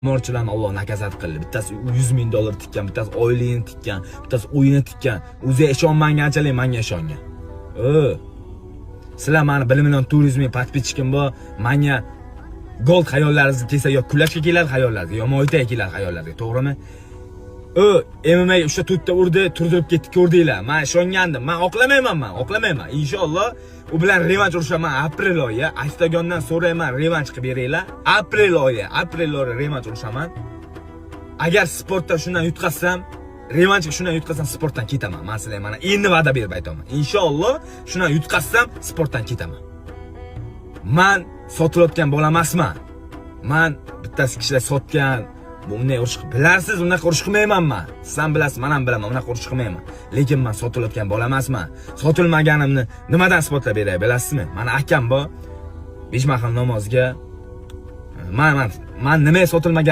Qimorchilarni Alloh наказать qildi. Bittasi 100 ming dollar tikkan, bittasi oyligini tikkan, bittasi uyini tikkan. O'ziga ishonmaganchalik menga ishongan. Sizlar mani 1 million 400 ming подписчик im bor. Menga gold xayollaringiz kelsa, yo kulashga keladi xayollaringizga, yo moytaga keladi xayollaringizga, to'g'rimi? U MMA 3 ta 4 ta urdi, turdirib ketdi, ko'rdinglar. Men ishongandim. Men oqlamayman, men oqlamayman. Inshaalloh u bilan revansh urushaman aprel oyi. Oktagondan so'rayman, revansh qilib beringlar. Aprel oyi revansh urushaman. Agar sportda shundan yutqazsam, revansh shundan yutqazsam, sportdan ketaman. Men sizlarga mana endi va'da berib aytaman. Inshaalloh shundan yutqazsam, sportdan ketaman. Man sotilayotgan bola emasman. Man bittasi kishilar sotgan, bu unday urush, bilarsiz, unaqa urush qilmayman man. Siz ham bilasiz, men ham bilaman, unaqa urush qilmayman. Lekin man sotilayotgan bola emasman. Sotilmaganimni nimadan isbotlab beray, bilasizmi? Mani akam bor. 5 mahal namozga man nimaga sotilmagan.